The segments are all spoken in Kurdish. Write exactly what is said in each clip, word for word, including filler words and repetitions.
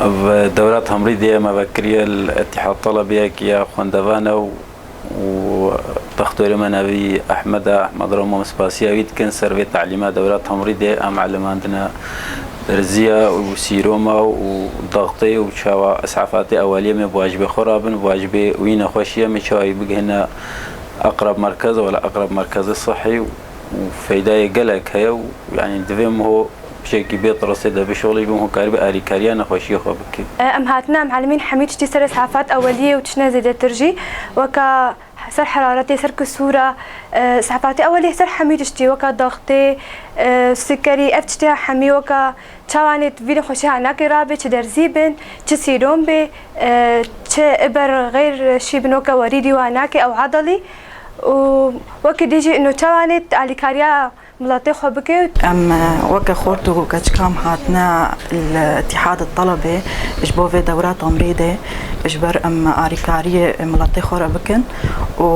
Ev dewra temrîdê me vekiriye li Etîhad Telebiyek ya xwendevan e û, û Dextorê me nevî Ehmed e, Ehmed Ramo, em spasiya wî dikin ser vê talîma dewra temrîdê. Em elimandine derziya û sîroma û daxtê û çawa îs'afatê eweliyê me bi wacibê xwe rabin, bi wacibê wî nexweşiye me çawa wî bigihine eqreb merkez wala eqreb merkez sihî û feydayê gelek heye û, yanî, divê miho pişekî bê tiresê de bişixulî, bê miho karî bi alîkariya nexweşiyê xwe bike. Em hatine, em elimîn hemî tiştî ser îs'afat eweliyê û tiştine zêdetir jî, weka ser heraretê, ser kisûra, e, îs'afatê eweliyê ser hemî tiştî, weka daxtê, e, sikerî, ev tiştê hemî weka çawanê vî nexweşî ha nake rabe, çi derzî bin, çi sîrom bê, e, çi iber xeyr şî bin, weka werîdî wa nake ew adalî. Û wekî dî jî ino çawanê alîkariya miletê xwe bike. Em, e, weke xort û keçika em hatine li Îtîhad Telebê ji bo vê dewra temrîdê, ji ber em alîkariyê miletê xwe re bikin û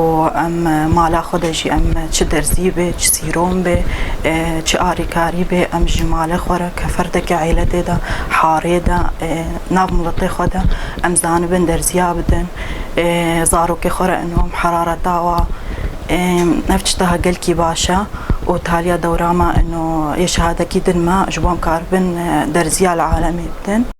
em mala xwe de jî em çi derzî bê, çi sîrom bê, e, çi alîkarî bê, em ji malê xwe re ke ferdeke îletê de, harê de, e, nav miletê xwe de em zanibin derziya bidin. E, zarokê xwe re ino em herareta wa, e, ev çi daha gelkî baş e û taliya dewra me ino yê şehadekî din me ji bo em karibin, e, derziya li alemê bidin.